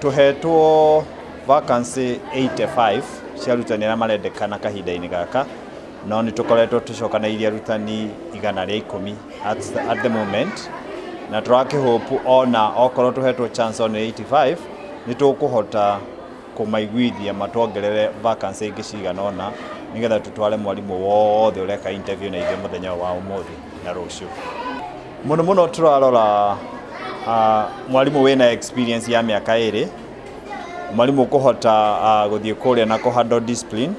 Tũhetwo vacancy 85 cia arutani arĩa marendekana kahinda-inĩ gaka, no nĩ tũkoretwo tũcokanĩrĩirie arutani 110 at the moment, na tũrakĩhope ona okorwo tũhetwo chance only 85, nĩ tũkũhota kũmaiguithia matuongerere vacancy ingĩ cigana ũna, nĩgetha tũtware mwarimũ wothe ũreka interview na ithuĩ mũthenya wa ũmũthĩ na rũciũ. Mũno mũno tũrarora mwarimũ wĩna experience ya mĩaka 2, mwarimũ ũkũhota gũthiĩ kũrĩa na kũ handle discipline,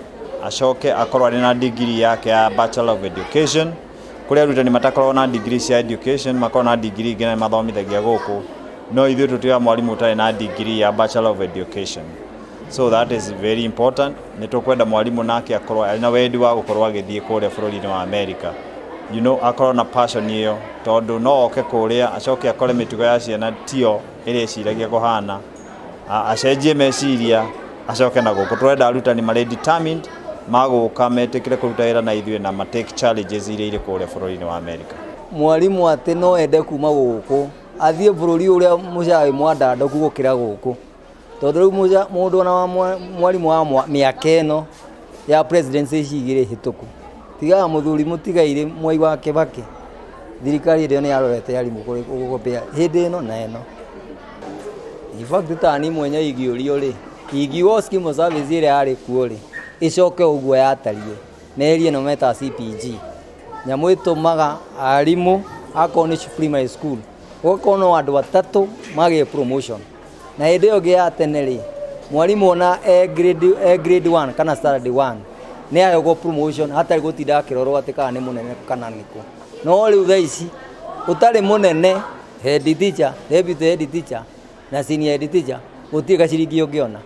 acoke akorwo arĩ na degree yake ya Bachelor of Education. Kũrĩ arutani matakoragwo na degree cia education, makoragwo na degree ingĩ na mathomithagia gũkũ, no ithuĩ tũtiga mwarimũ ũtarĩ na degree ya Bachelor of Education, so that is very important. Nĩ tũkwenda mwarimũ nake akorwo arĩ na wendi wa gũkorwo agĩthiĩ kũrĩa bũrũri-inĩ wa America, akorwo na passion ĩyo, tondũ no oke kũrĩa acoke akore mĩtugo ya ciana tio ĩrĩa ĩciragia kũhana, acenjie meciria acoke na gũkũ. Tũrenda arutani marĩ determined magũka metĩkĩre kũruta wĩra na ithuĩ na ma take challenges iria irĩ kũrĩa bũrũri-inĩ wa America. Mwarimũ atĩ no ende kuma gũkũ athiĩ bũrũri ũrĩa mũcara wĩ mwandandũku gũkĩra gũkũ, tondũ rĩu mũndũ ona wa mwarimũ wa mĩaka ĩno ya presidency ici igĩrĩ hĩtũku, tigaga mũthuri mũtigairĩ Mwai wa Kĩbakĩ, thirikari ĩrĩa nĩ yarorete arimũ gũkũpĩa hĩndĩ ĩno na ĩno. In fact, tani mwenye ingĩũrio rĩ, ingiuga scheme of service ĩrĩa yarĩ kuo rĩ, ĩcoke ũguo yatariĩ, meherie ĩno metaga CPG, nyamũ ĩtũmaga arimũ akorwo nĩ primary school gũgakorwo no andũ atatũ magĩe promotion, na hĩndĩ ĩyo ĩngĩ ya tene rĩ, mwarimũ ona e grade 1 kana standard 1 nĩ aheagwo promotion hatarĩ gũtinda akĩrorwo atĩ kana nĩ mũnene kana nĩkũ. No rĩu thaa ici ũtarĩ mũnene, head teacher, deputy head teacher na senior head teacher, gũtirĩ gaciringi ũngĩona.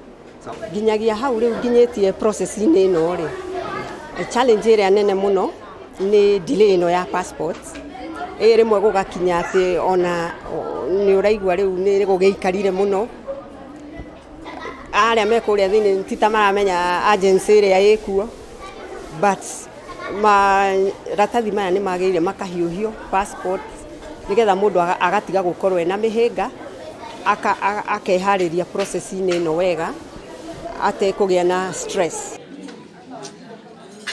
Nginyagia hau rĩu nginyĩtie process-inĩ ĩno rĩ, challenge ĩrĩa nene mũno nĩ delay ĩno ya passport. Ĩ rĩmwe gũgakinya atĩ ona nĩ ũraigua rĩu nĩ gũgĩikarire mũno, arĩa me kũrĩa thĩinĩ ti ta maramenya agency ĩrĩa ĩkuo, but maratathi maya nĩ magĩrĩire makahiũhio passport, nĩgetha mũndũ agatiga gũkorwo ena mĩhĩnga, akeharĩria process-inĩ ĩno wega atekũgĩa na stress.